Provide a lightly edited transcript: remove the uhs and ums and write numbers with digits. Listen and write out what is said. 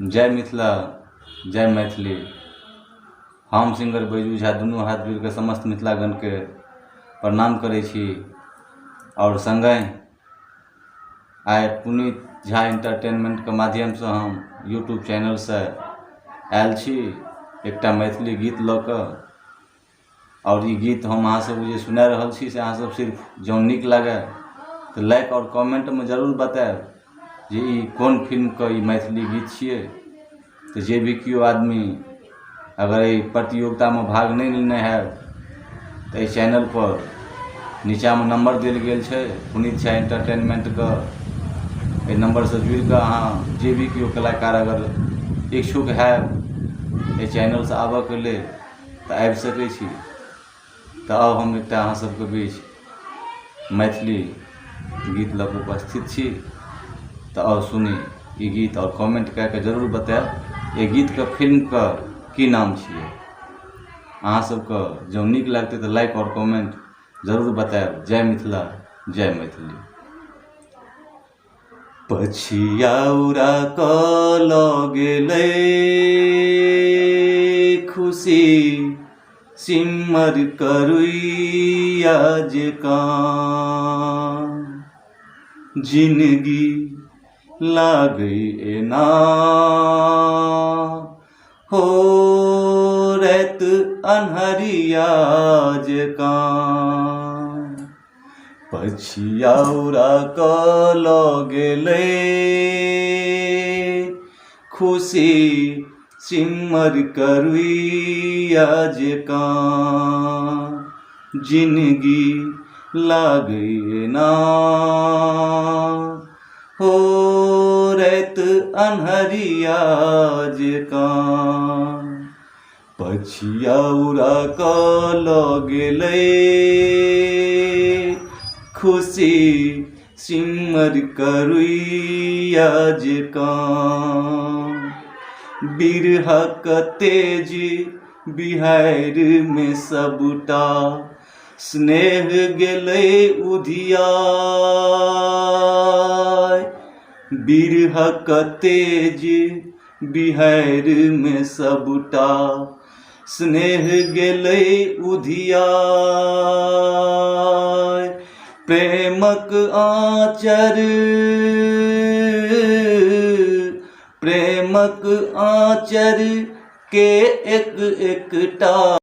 जय मिथिला जय मैथिली। हम सिंगर बैजू झा दुनू हाथ जोड़िके समस्त मिथिलागणके प्रणाम करै छी आओर सङ्गहि आइ पुनीत झा एंटरटेनमेंटके माध्यमसँ हम यूट्यूब चैनलसँ आयल छी एकटा मैथिली गीत लऽ कऽ। आओर ई गीत हम अहाँ सबके जे सुना रहल छी से अहाँ सब सिर्फ जँ नीक लागए तऽ लाइक आओर कमेंटमे जरूर बतायब जे ई कोन फिल्मके ई मैथिली गीत छियै। तऽ जे भी केओ आदमी अगर एहि प्रतियोगितामे भाग नहि लेने हैब तऽ एहि चैनलपर नीचाँमे नम्बर देल गेल छै पुनीत झा एंटरटेनमेंटके, एहि नम्बरसँ जुड़ि कऽ अहाँ जे भी केओ कलाकार अगर इच्छुक हैब एहि चैनलसँ आबयके लेल तऽ आबि सकै छी। तऽ आउ हम एकटा अहाँ सबके बीच मैथिली गीत लऽ कऽ उपस्थित छी। तऽ आउ सुनी ई गीत आओर कमेंट कए कऽ जरूर बतायब एहि गीतके फिल्मके की नाम छियै। अहाँ सबके जँ नीक लगतै तऽ लाइक आओर कमेंट जरूर बतायब। जय मिथिला जय मैथिली। पछिया उड़ा कऽ लऽ गेलै खुशी सिमर करुइया जकाँ, जिनगी लागै एना हो राति अन्हरिया जकाँ। पछिया उड़ा कऽ लऽ गेलै खुशी सिमर करुइया जकाँ, जिनगी लागै एना हो राति अन्हरिया जकाँ। पछिया उड़ा कऽ लऽ गेलै खुशी सिमर करुइया जकाँ, बिरहक तेज बिहारिमे सबटा स्नेह गेलै उधियाय, बिरहक तेज बिहारिमे सबटा स्नेह गेलै उधियाय, प्रेमक आँचर प्रेमक आँचर के एक एकटा।